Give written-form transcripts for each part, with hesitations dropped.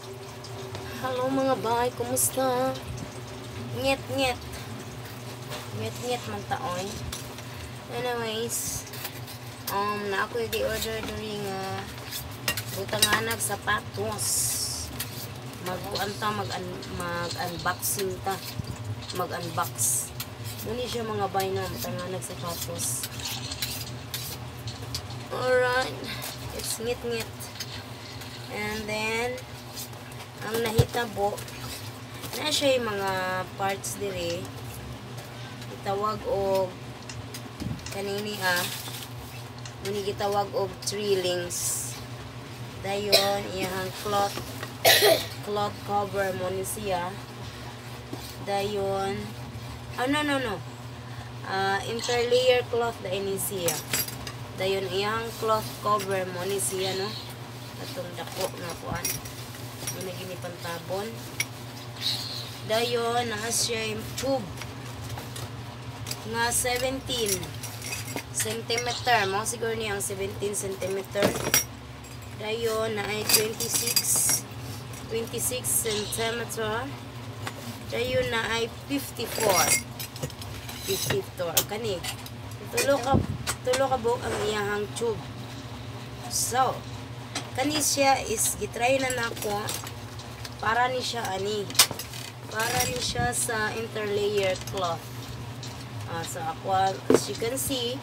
Hello, mga bay, kumusta? Nyet nyet. Nyet nyet man taoy. Anyways, na ako gi-order during butanganag sapatos. Magkuan ta, mag-unboxing ta. Mag-unbox. Muni siya, mga bay, no, butanganag sapatos. Alright, it's ngit ngit. And then, ang nahitabo, na siya yung mga parts dire. Gitawag og kanini ah. Muni gitawag og three links. Dayon iyang cloth cloth cover mo ni siya. Dayon, ah, no, no, no. Ah, interlayer cloth dahil ni siya. Dayon iyang cloth cover mo ni siya, no. Atong dako nga kuan. Mo na ginipantabon. Dayon naa siya yung tube nga 17 centimeter. Mo siguro niya ang 17 centimeter. Dayon na ay 26 26 centimeter. Dayon na ay 54 54 kani. Tulo ka buok ang iyahang tube. So, kani siya is gitry na nako para ni siya ani. Para ni siya sa interlayer cloth. Ah, so ako, as you can see,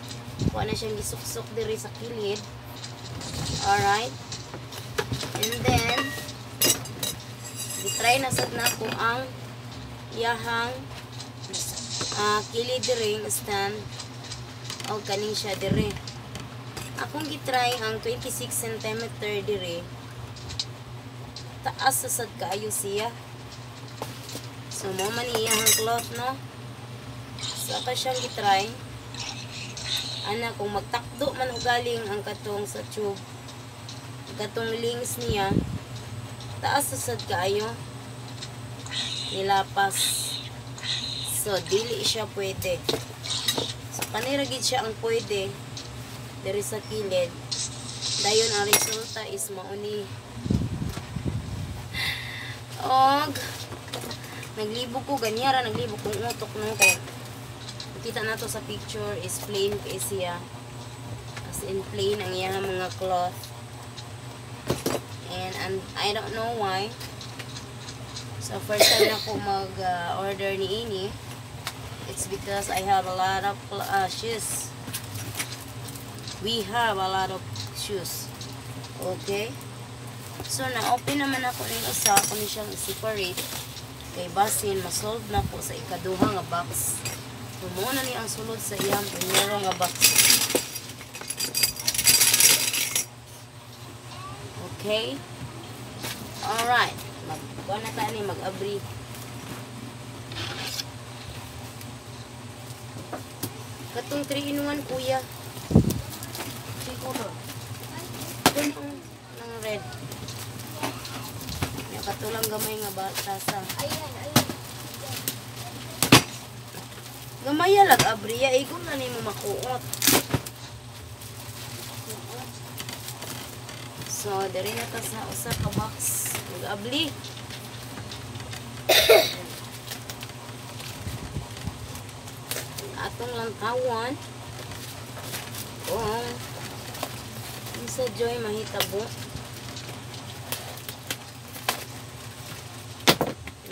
kuha na siyang gisuksok diri sa kilid. Alright. And then, gitry na sad nako ang iyahang kilid diri stand o kaning siya diri. Akong gitry ang 26 cm diri. Taas sa sad kaayo siya. So, mo man iyahang cloth, no? So, ako siyang gitry. Ana, kung magtakdo man ugaling ang katong sa tube, katong links niya, taas sa sad kaayo, nilapas. So, dili siya pwede. So, kanira gid siya ang pwede diri sa kilid. Dayon ang resulta is mauni. Og naglibog ko ganyara, naglibog kong utok, no, kay kita na to sa picture is plain kay siya. As in plain ang iyang mga cloth. And I don't know why. So first time na ko mag order ni ini. It's because I have a lot of shoes. We have a lot of shoes. Okay? So, na-open naman ako ning usa, ako ni siyang separate. Kay basin, masolve na ko sa ikaduha nga box. So, mo na ni ang sulod sa iyang primero nga box. Okay? Alright. Magkuha na ta ni, mag-abri. Katong 3 in 1, kuya. Siguro. Ganun ng red. Ya, katulang gamay nga ba tasa. Ayan, ayan. Gamay lag abriya igo na nimo makuot. So, diri na ta sa usa ka box. Mag-abli. Atong lantawan. Kung sa joy mahitabo.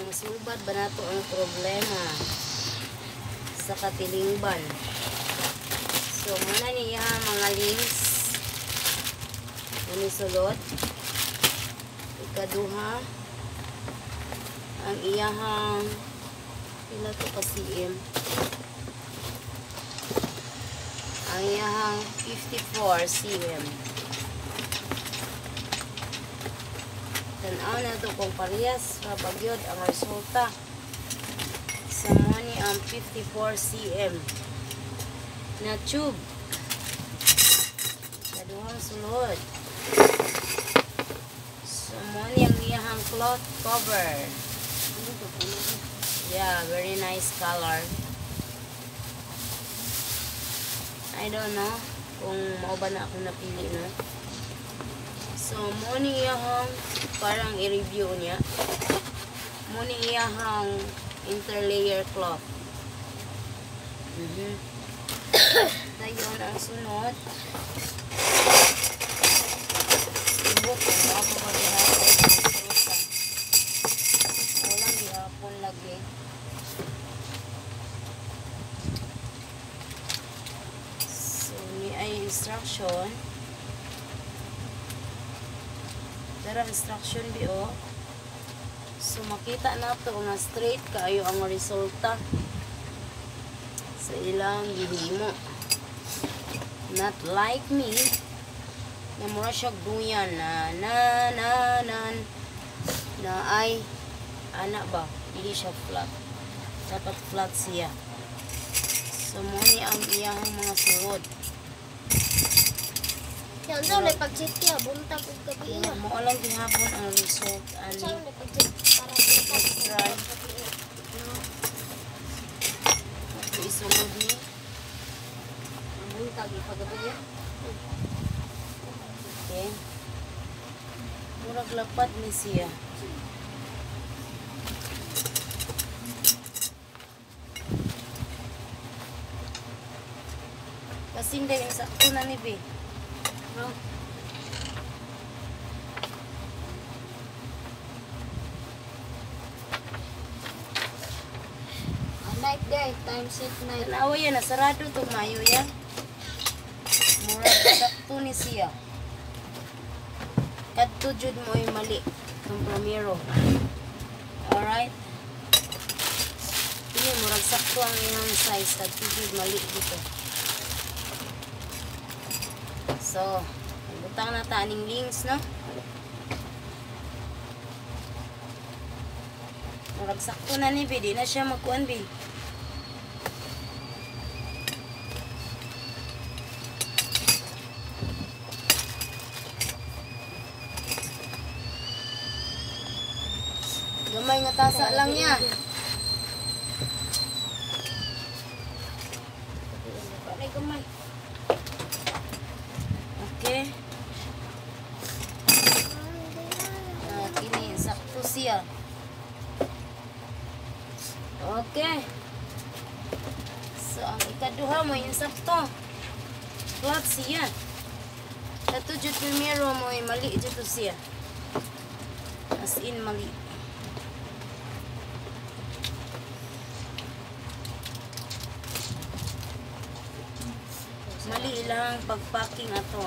Masulbad ba nato ang problema sa katilingban? So, muna niya mga links. Muna sulod. Ikaduha. Ang iyahang pila to ka cm. Ang iyahang 54 cm. Tan-aw na to kung parehas ra bagyod ang resulta. Sa mo ni ang 54 cm na tube. Kaduhang sulod. So mo ni ang iyahang cloth cover. Yeah, very nice color. I don't know kung mao ba na akong napili, no. So, mo ni iyahang parang i-review niya. Mo ni iyahang interlayer cloth. Dayon ang sunod. Ibok ang ako maghihapon ang susa. Walang gihapon lagi. So, ni ay instruction. Dara instruction bi oh. So makita nato nga straight kaayo ang resulta sa ilang gihimo. Not like me na mura siya duyan na na na na na ay ana ba, dili siya flat. Dapat flat siya. So mo ni ang iyahang mga sulod. Yan daw na pag-city buntag ug gabi Yeah, mo lang gihapon ang result ani. Saan na pag-city para buntag ug Try. gabi. Ato isulod ni. Buntag ipagabi. Okay. Murag lapad ni siya. Kasi hindi, sakto na ni Bi. No. Night day, time set night. Tanawa yan, nasarado itong mayo yan. Murag sakto ni siya. Kadto jud mo ay mali itong primero. Alright? Ini murag sakto ang iyang size. Kadto jud mali dito. So, butang na ta aning links, no? Murag sakto na ni Bi. Di na siya magkuan, Bi. Gamay nga tasa lang niya. Gamay gamay. Okay. Kini sakto siya. Okay. So ang ikaduha mo yung sakto. Flat siya. Kato jud primero mo ay mali jud to siya. As in mali. Mali ilang pagpacking ato.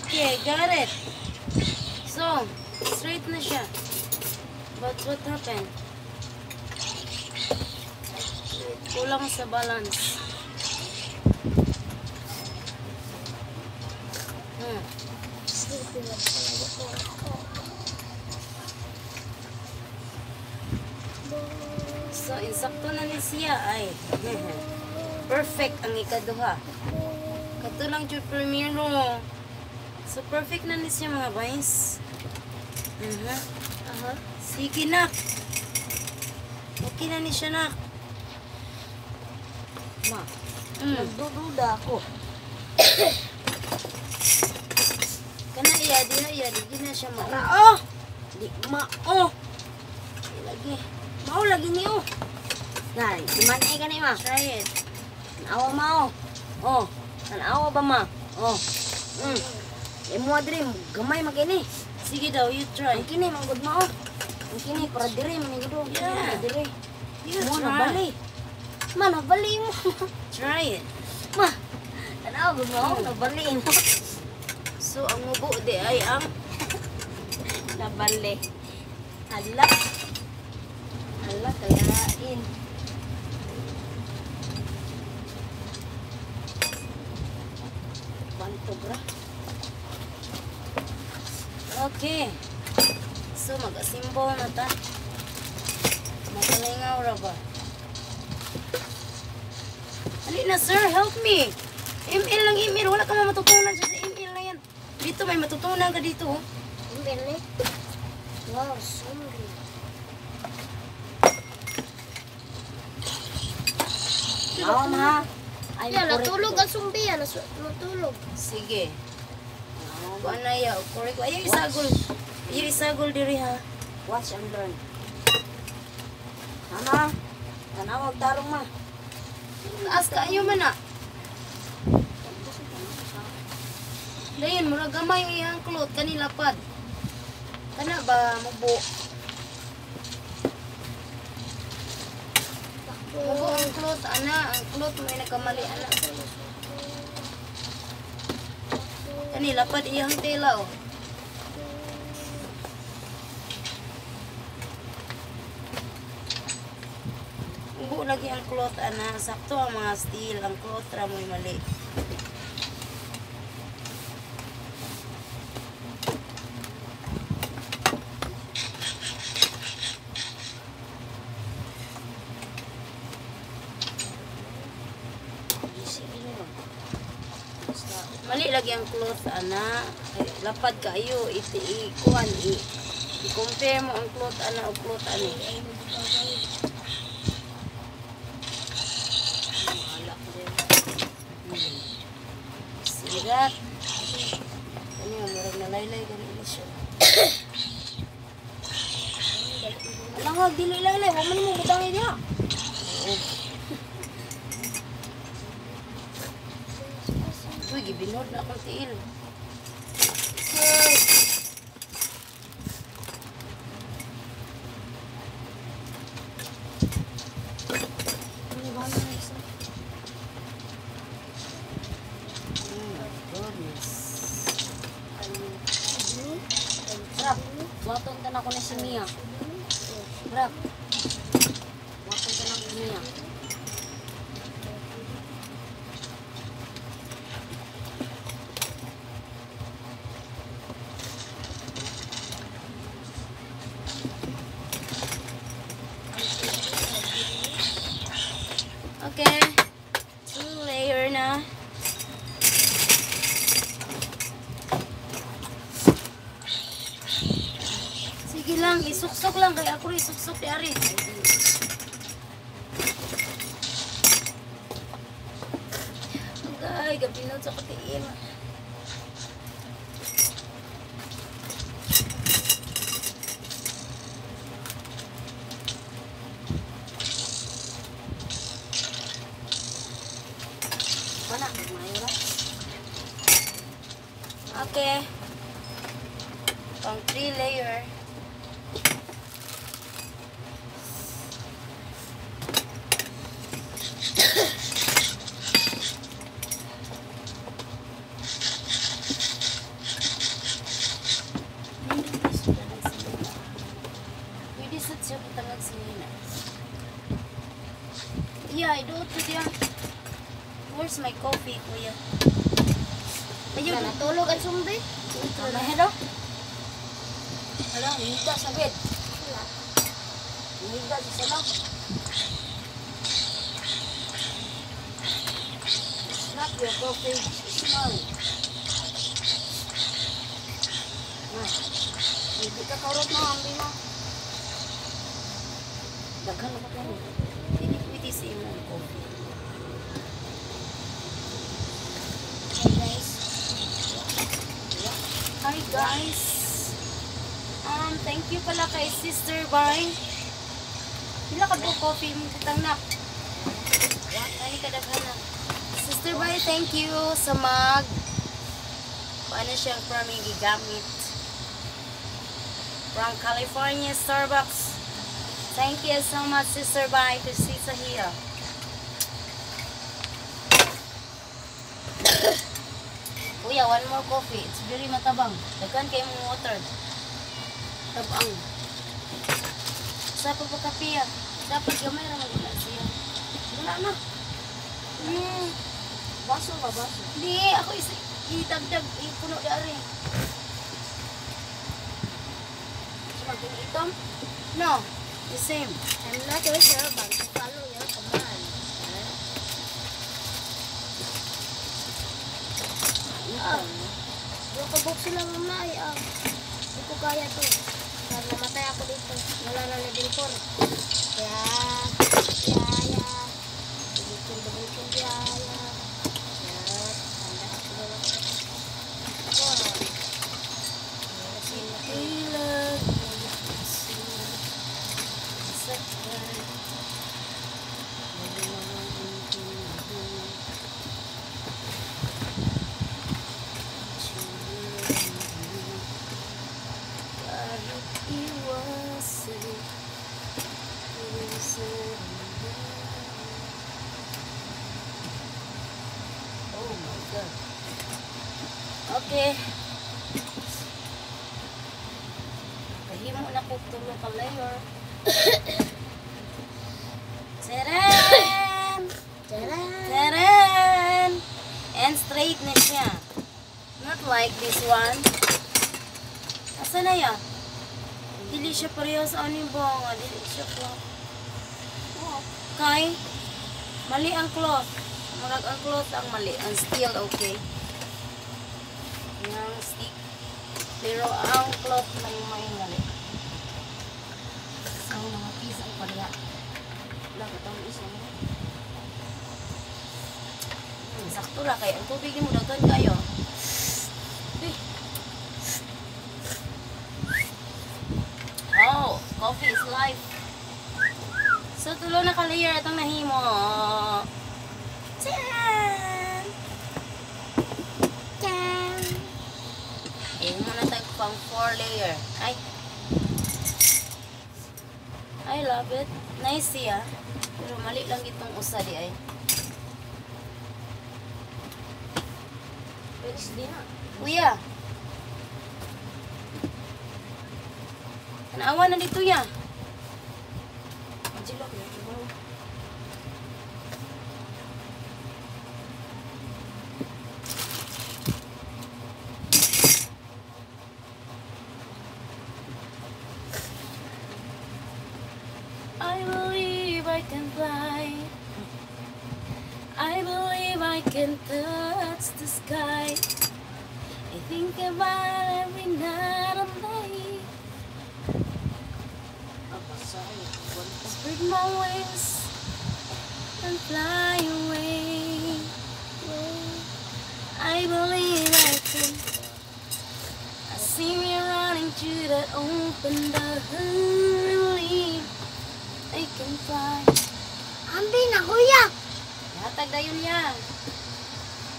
Okay, got it. So, straight na siya. But what happened? Kulang sa balance. So, insakto na ni siya ay. Perfect ang ikaduha. Kato lang jud primero. So, perfect na ni siya mga guys. Aha. Sige nak. Okay na ni siya nak. Ma, nagdududa ako. Kana iya, di na iya, di na siya mao. Mao! Di mao! Di lagi. Mao lagi niyo. Nay, di man ay gani ma. Try it. Tanawa mao. Oh, tanawa ba ma? Oh. Imo adre gamay magini. Sige daw, you try. Ang kini manggod mao. Ang kini para dire man gud. Yeah. Dire. You Mo try. na bali. Ma nabali mo. Try it. Ma. Tanawa gud mao, nabali mo. So, ang mubo di ay ang Nabali. Hala. Hala kalain. Bantog ra. Okay. So, Mag-assemble na ta. Makalingaw ra ba? Ali na, sir, help me. ML lang, ML. Wala ka matutunan siya sa ML na yan. Dito, may matutunan ka dito, oh. Bili. Wow, zombie. Awa ma. Ay, Yan, correct. natulog ang zombie yan. Natulog. Sige. Kuan na ya, correct. Ayaw isagol. Ayaw isagol diri ha. Watch and learn. Ana, tanawag tarong ma. Taas kaayo man na. Dayon, murag gamay ang iyang cloth kani lapad. Kana ba mubo? Mubo ang cloth ana, ang cloth may nagkamali ana. Kani lapad iyang tela oh. Mubo lagi ang cloth ana, sakto ang mga steel, ang cloth ra mo'y mali. Easy ini mo. Basta Mali lagi ang cloth ana. Ay, lapad kaayo iti ikuan i i-compare mo ang cloth ana o cloth ani. mahala ko din. See that? Ano yung murag nalaylay gani ni siya. Alang dili laylay, wa man mo butang diha. Oo. Uy, gibinod na akong tiil. Sir. Oh my goodness. Rap, waton ta na ko na si Mia. Rap. Waton ta na ko si Mia. Okay. Two layer na. Sige lang, isuksok lang. Kaya ako rin isuksok di ari. Agay, gabinod sa katiil. Wala, maayo ra. Okay. Pang three layer. Pwede sa siya butangag sinina. Yeah, I do to diya. Where's my coffee, kuya? Ayun. Yan, natulog ang zombie. Ano hello? Hala, higa sa bed. Wala. Higa sa sala. It's not your coffee, it's mine. Ma, hindi ka karot na, ambi mo. Daghan na ba kayo? Hindi pwede sa imong coffee. Hey guys. Hi guys. Thank you pala kay Sister Bay. Pila ka buo coffee mo butang nak? Ani ka daghan na. Sister Bay, thank you sa mag paano siyang from yung gigamit. From California Starbucks. Thank you so much, Sister Bay, to see here. Kuya, one more coffee. It's very matabang. Daghan kay mong water. Tabang. Sa pa kape ah. Dapat gamay ra man gud siya. Wala na. Baso ba, baso? Di, ako is idagdag ipuno dari. Sige. Ating itom? No, the same. I'm not your servant. Follow your command. Ah. Yung kabuk sila mama ay ah. Hindi ko kaya to. Pag namatay ako dito, wala na level 4. Kaya, ya, ya. Double kill, double kill, ya, ya. Ya, tanda ako na lang. Four. Kasi, Ilag, sakay. Kahit iwasan, iwasan. Oh my God. Okay. Kahimo na ko tulo ka layer. Tcharan! Tara! Tcharan! And straight na siya. Not like this one. Asa na ya? Dili siya pareho sa ano yung nga. Dili siya cloth. Kay, mali ang cloth. Murag ang cloth ang mali. Ang steel, okay. Yung stick. Pero ang cloth lang may mali. So, mga piece ang pareha. Wala ka tang isa mo. Sakto ra kay ang tubig nimo daghan kayo. Uy. Oh, coffee is life. So tulo na ka layer atong nahimo. Tcharan! Tcharan! Eh, muna tayo pang 4 layer. Ay. I love it. Nice siya. Pero mali lang itong usa di ay. Pwede din na. Kuya. Tanawa na dito ya. Angelo, kaya mo. I believe I can fly. I believe I can touch the sky. I think about it every night and day. Spread my wings and fly away. I believe I can. I see me running to that open door. I believe I can fly. Ambi na, kuya! Hatag dayon niya.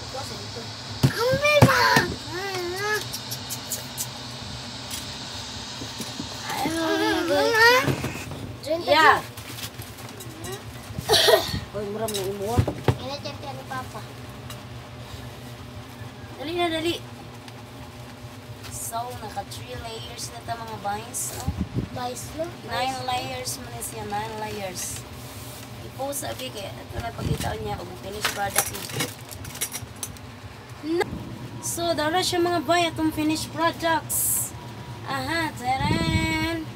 Ikaw sa dito. Ambi ba? Ah, I believe I can. Drink the Yeah. Hoy, muram na imo. Ina champion ni Papa. Dali na, dali. So, naka 3 layers na ta mga vines, no? Vice, no? 9 layers man na siya, 9 layers. I-post sabi kay ito na pagkita niya og finished product niya. No. So, dara siya mga bay atong finished products. Aha, teren.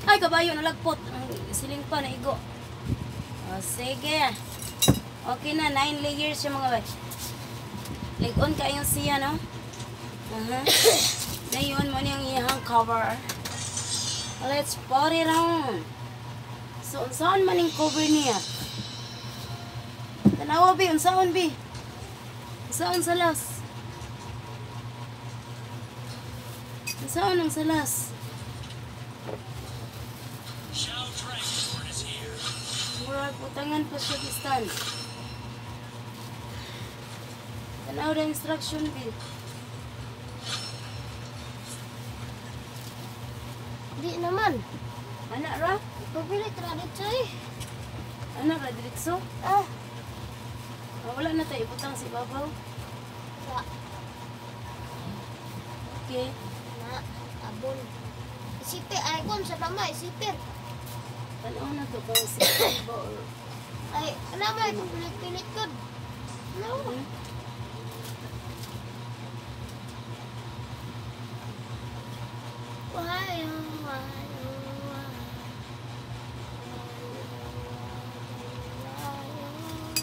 Ay, kabayo nalagpot. Ang siling pa naigo. O, sige. Okay na, 9 layers siya mga bay. Lig-on kayo siya, no? Aha. Dayon mo niyang iyang cover. Let's put it on. So, unsaon man yung cover niya? Tanawa, bi. Unsaon, bi? Unsaon sa last? Unsaon ang sa last? Murag, butangan pa siya stand. Tanaw the instruction, bi. Di naman. Ana ra? Pagpilit ra dito eh. Ana ra diretso? Ah, Ah, wala na tayo ibutang sa ibabaw. wa. Okay. Na, abon. Isipir, ay kon sa tama, isipir. Tanaw na to kung si ba or Ay, ano ba, pilit-pilit ko. No. Why? Why, oh, why? Why, oh, why?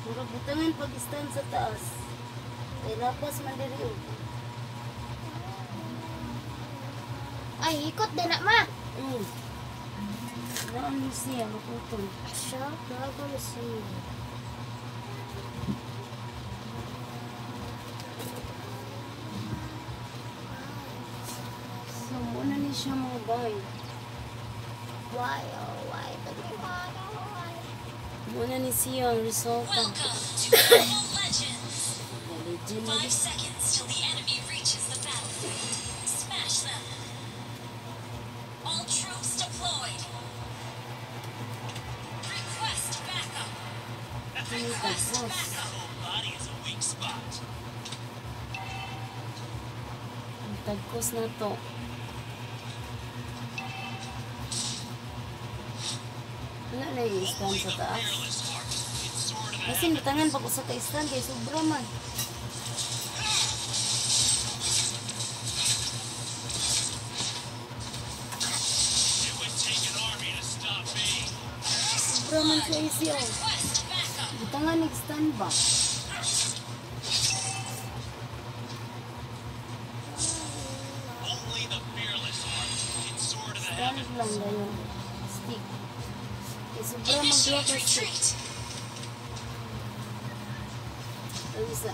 Murag butangan pag stand sa taas. Kay lapas man diri oh. Ay, ikot din na, ma. Naan ni siya maputol. Siya, bago siya. So muna ni siya, mga bay. Why, oh, why? Why, oh, why? Muna ni siya ang resulta. Welcome to Mobile Legends! Legend. 5 seconds till the enemy reaches the battlefield. Smash them! All troops deployed! Request backup! Request Tapos. backup! Body is a weak spot. Ang tagkos na to. Wala na yung stand sa taas. Fearless heart can soar to the Kasi butangan pag usa ka stand kay sobra man. It would take an army to stop me. Sobra man siya siya. Request backup! Butangan nag-stand ba? Only the fearless heart can soar to the Stand heavens. lang dayon. Stick. Kay sobra man Initiate ka stick. retreat! Ang isa.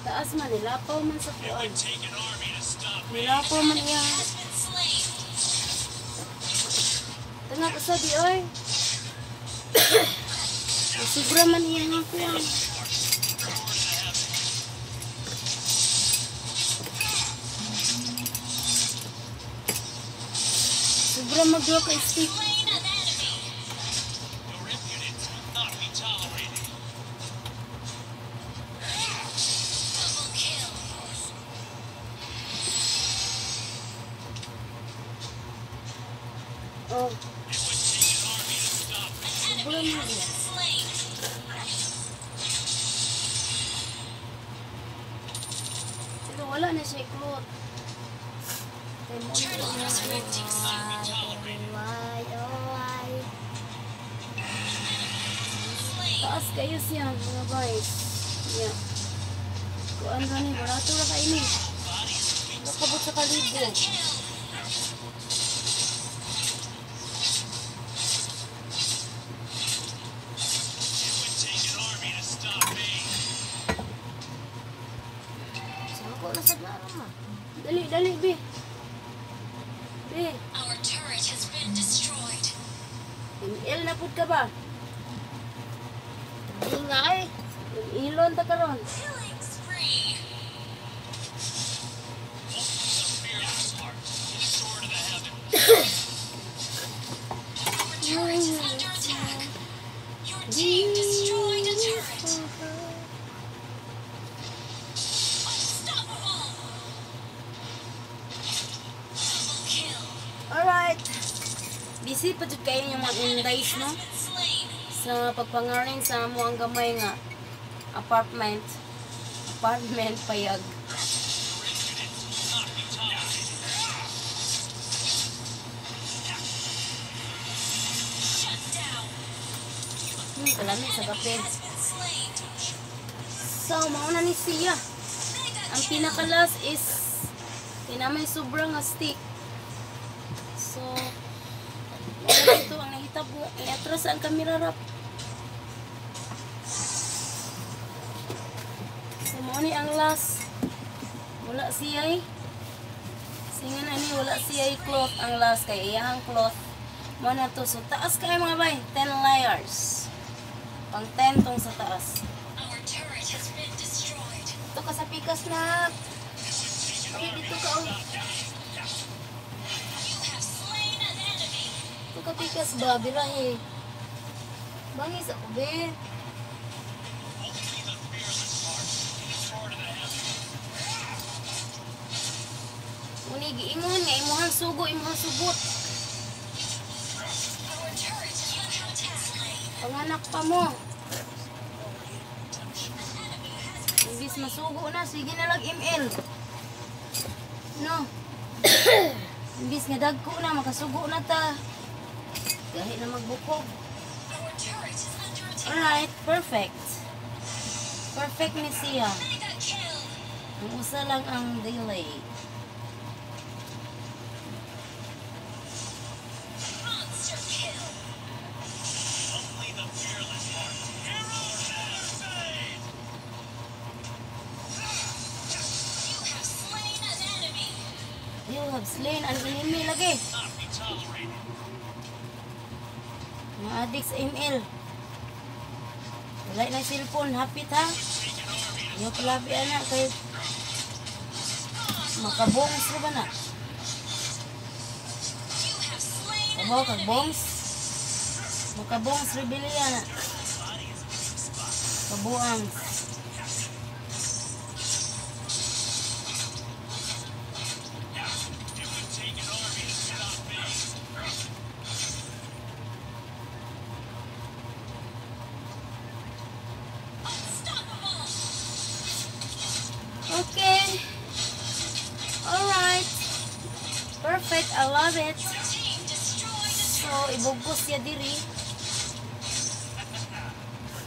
Taas man, nilapaw man sa It kuan. would take an army to stop me. Nilapaw man iya. Has been slain! Tanga ko sa di oy. Sobra man iya nga kuan. Soar to the heavens. Sobra magduha ka stick. Slain an enemy! Your impudence will not be tolerated. Double kill! Oh, It would take an army to stop me. An enemy has been slain! Pero wala na siya cloth. Kay mo Turtle resurrecting soon! Be tolerated. Why, oh, why? Slain! Taas kayo siya, mga guys. Yeah. Kuan gani, barato ra kay ni. Body is a weak Nakabot sa kalibo. Mega kill! It would take an army to stop me. Saan ko na sa klaro, ma? Dali, dali, be. Be, Our turret has been destroyed. ML na pud ka ba? Hindi nga eh. Ilon ta karon. Killing spree! Only the fearless heart can soar to the heavens. Our turret is under attack. Your team destroyed a turret. Unstoppable! Double kill. Alright. Busy pa jud kayo yung mga indays, no? Has been slain. Sa pagpangaring sa amo ang gamay nga apartment. Apartment payag. Your impudence will not be tolerated. Shut down. Kalami sa kape. Has been slain. So, mauna ni siya. Mega Ang kill. pinakalas is kinamay sobrang nga stick. So, wala ito ang nahitabo. Iatras ang kamera rap. So, mao ni ang last. Wala siya eh. Singan ani wala siya cloth ang last kay iyahang cloth. Mo na to. So, taas kayo, mga bay. 10 layers. Pang 10 tong sa taas. Our turret has been destroyed. Dito ka sa pikas na. Ay, dito ka oh. You have slain an enemy. Dito ka pikas ba? Birahe. Bangis ako, be. Only the fearless heart can soar to the heavens. Uni giingon nga imuhang sugo, imuhang sugot. Our turret is under attack. Slain. Panganak pa mo. An enemy has been Imbis masugo na, sige na lang ML. no? Imbis nga dagko na, makasugo na ta. Gahi na magbukog. Our turret is under attack. Alright, perfect. Perfect ni siya. Mega kill. Ang usa lang ang delay. Monster kill. Only the fearless heart. Heroes never fade! You have slain an enemy. You have slain an enemy lagi. Not be tolerated. Mga adik sa ML. Wala na cellphone, hapit ha. Take an army to Iyo palabi ana kay makabongs ra ba na? You have slain an Kabaw kag enemy. bongs. Makabongs rebellion na. body is a weak spot. Kabuang. It would take an army to stop me. Unstoppable. Okay. Alright. Perfect. I love it. Your team destroyed a So, turret. ibugkos siya diri.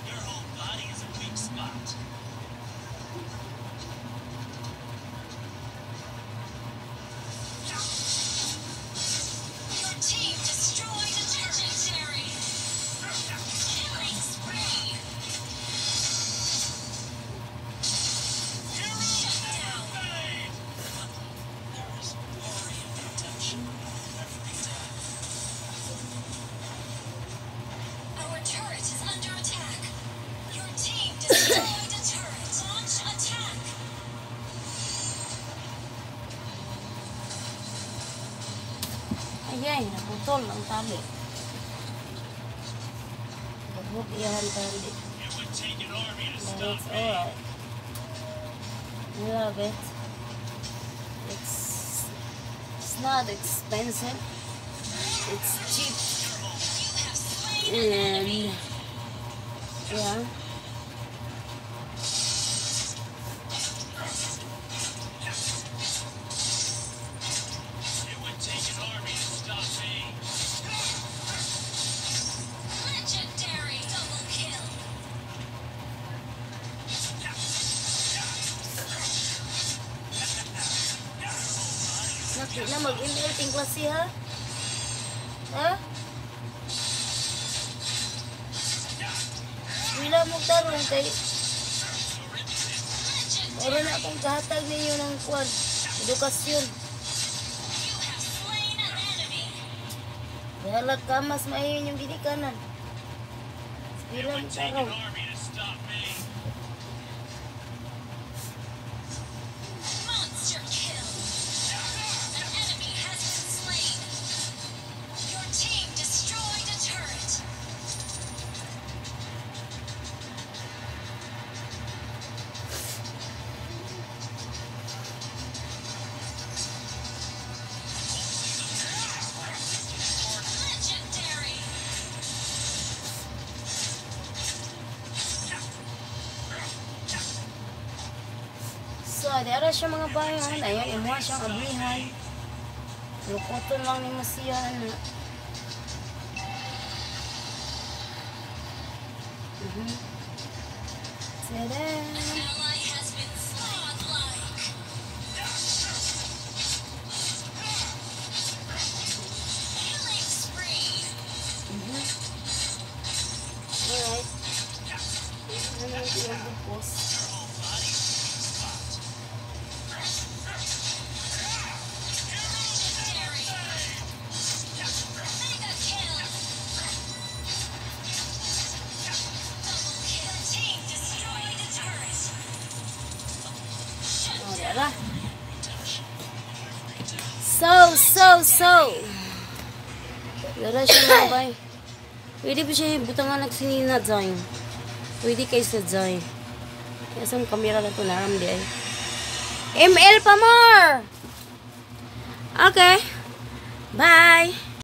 Your whole body is a weak spot. Your team destroyed a legendary. Killing spree. Shut down. Fade! There is glory in redemption every day. Our turret is under attack. Your team destroyed a turret. Launch attack. Ayay, naputol ang tali. Gabog iyahan tali. It would take an army to But stop it's me. alright. I love it. It's not expensive. It's cheap. You have slain an enemy. And yeah. It would take an army to stop me. Legendary double kill. Nak na mag-ML ting klase ha? Ha? Wala mo tarong kay Ora na akong kahatag ninyo ng kwan, edukasyon. You have slain an enemy. Bahalag ka, mas maayo yung ginikanan. It Wala mo would take an tarong. army to stop me. Monster kill. An enemy has been slain. Your team destroyed a turret. Legendary. So, di ara siya mga bayan. Ayan, imuha siyang abrihan. Lukoton lang ni mo siya. Ano. Tada! An ally has been slain. Godlike. Killing spree. Alright. Ano yung iyong bukos? Your whole body is a weak spot. Legendary. Mega kill. Double kill. Team destroyed a turret. Shut Oh, down. dara. So. Dara siya mga bay. Pwede pa siya butangan nagsinina dyan. Pwede kay sa dyan. Kaya sa kamera na to naram di ay. ML pa more! Okay. Bye!